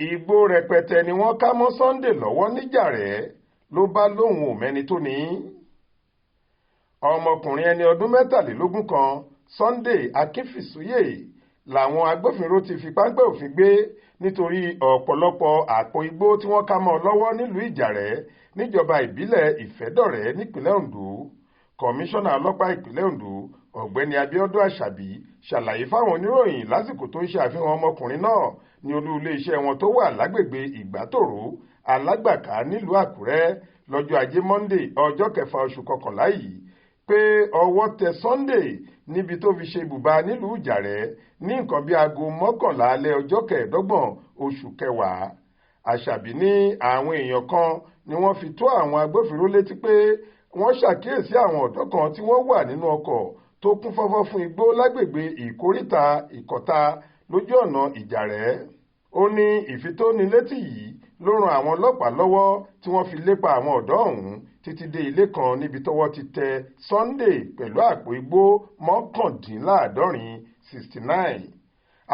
Igbó rẹpẹtẹ ni wọ́n kà mọ́ Sunday lọ́wọ́ nìjàrẹ́ ló bá lóun ò mẹ́ni tó ní í. Ọmọkùnrin ẹni ọdún 23 kan, Sunday Akinfisùyè, làwọn agbófinró ti fi páńpẹ́ òfin gbé nítorí ọ̀pọ̀lọpọ̀ àpò igbó tí wọ́n kà mọ́ ọn lọ́wọ́ nílùú Ìjàrẹ́ níjọba ìbílẹ̀ Ìfẹ́dọ̀rẹ́ nípìnlẹ̀ Ondo. Kọmíṣánná ọlọ́pàá ìpínlẹ̀ Ondo, Ọ̀gbẹ́ni Abiodun Ashabi, ṣàlàyé fáwọn oníròyìn lásìkò tó ń ṣàfihàn ọmọkùnrin náà ní olú iléeṣẹ́ wọn tó wà lágbègbè Ìgbàtòrò, Alágbàká nílùú Àkúrẹ́ lọ́jọ́ Ajé Monde, ọjọ́ kẹfà oṣù kọkànlá yìí, pé ọwọ́ tẹ Sunday níbi tó fi ṣe ibùba nílùú Ìjàrẹ́ ní nǹkan bíi aago 11 alẹ́ ọjọ́ 25 oṣù kẹwàá. Àṣàbí ní àwọn èèyàn kan ni wọ́n fi tó àwọn agbófinró létí pé wọ́n ṣàkíyèsí àwọn ọ̀dọ́ kan tí wọ́n wà nínú ọkọ̀ tó kún fọ́fọ́ fún igbó lágbègbè Ìkóríta Ìkọta lójú ọ̀nà Ìjàrẹ́. Ó ní ìfitónilétí yìí ló ran àwọn ọlọ́pàá lọ́wọ́ tí wọ́n fi lépa àwọn ọ̀dọ́ ọ̀hún títí dé ilé kan níbi tọ́wọ́ ti tẹ Sunday pẹ̀lú àpò igbó 69, 69.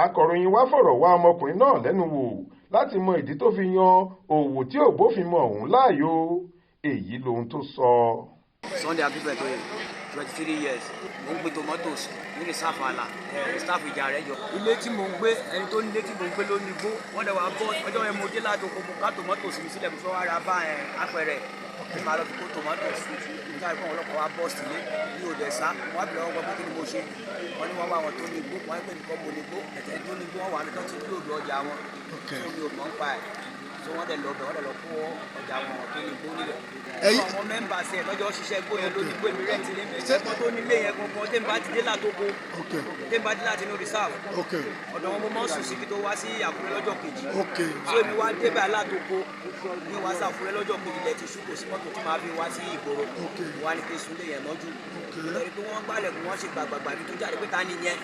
Akọ̀ròyìn wa fọ̀rọ̀ wá ọmọkùnrin náà lẹ́nu wò láti mọ ìdí tó fi yan òwò tí ò bófin mu ọ̀hún láàyò. Èyí lohun tó sọ. Sunday Akínfẹ̀tóyè, 23 years. Mo ń gbin tomatoes ní reserve àlà, reserve Ìjàrẹ́ jọ. Ilé tí mò ń gbé, ẹni tó nílé tí mò ń gbé ló ní igbó. Wọ́n dẹ̀ wá bọ́ ọjọ́ yẹn, mo dé láti oko, mo ká tomatoes mi sílẹ̀, mo fẹ́ wá ra bá apẹ̀rẹ̀ kí n máa lọ fi kó tomatoes. Nígbà tí àwọn ọlọ́pàá wá bọ́ sílé ní òde sá, wọ́n á bẹ̀rẹ̀ wọ́n pé kí ni mo ṣe. Wọ́n ní wọ́n wá àwọn tó ní igbó, wọ́n á pè mí kọ́ mo ní igbó. Ẹ̀tẹ̀ tó ní igbó, wọ́n wà ní tó ti load ọjà wọn tó mi ò mọ̀ ń pa ẹ̀ tí wọ́n dẹ̀ lọ bẹ̀, wọ́n dẹ̀ lọ kó ọjà wọn tó ní igbó níbẹ̀. Àwọn members ẹ̀ lọ́jọ́ ṣiṣẹ́ igbó yẹn ló ní igbó, èmi rent ilé mi. Ẹ̀gbọ́n tó nílé yẹn gangan, tẹ́mi bá ti dé látoko, tẹ́mi bá dé láti inú reserve, ọ̀dọ̀ wọn mo máa ń sùn sí kí tó wá sí Àkúrẹ́ lọ́jọ́ kejì. So èmi wá débẹ̀ alátoko ní wá sí Àkúrẹ́ lọ́jọ́ kejì, lẹ̀ ti ṣú, kò sí mọ́tò tí máa fi wá sí ìgboro. Wá ní kí sunlé yẹn mọ́jú lórí pé wọ́n gbálẹ̀kùn, wọ́n ṣe gbàgbàgbà mi tó jáde pé ta ni yẹn,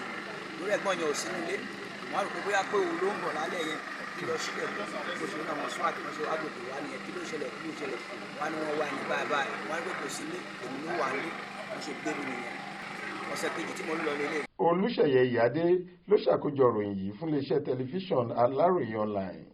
lórí ẹ̀gbọ́n yẹn ò sínú ilé. Wọ́n á rò pé bóyá pé òun ló ń bọ̀ lálẹ́ yẹn kí lọ sílẹ̀ bó ṣe náà wọ́n sún àti wọ́n ṣe wá gòkè wá nìyẹn. Kí ló ṣẹlẹ̀? Kí ló ṣẹlẹ̀? Wọ́n ní wọ́n wá ní báyìí báyìí. Wọ́n ní pé kò sí ilé, èmi ló wà ní. Wọ́n ṣe gbé mi nìyẹn. Ọ̀sẹ̀ kejì tí mo ń lọ lélẹ̀. Olùṣeyẹ Ìyáde ló ṣàkójọ ìròyìn yìí fún iléeṣẹ́ tẹlifíṣàn Aláròye Online.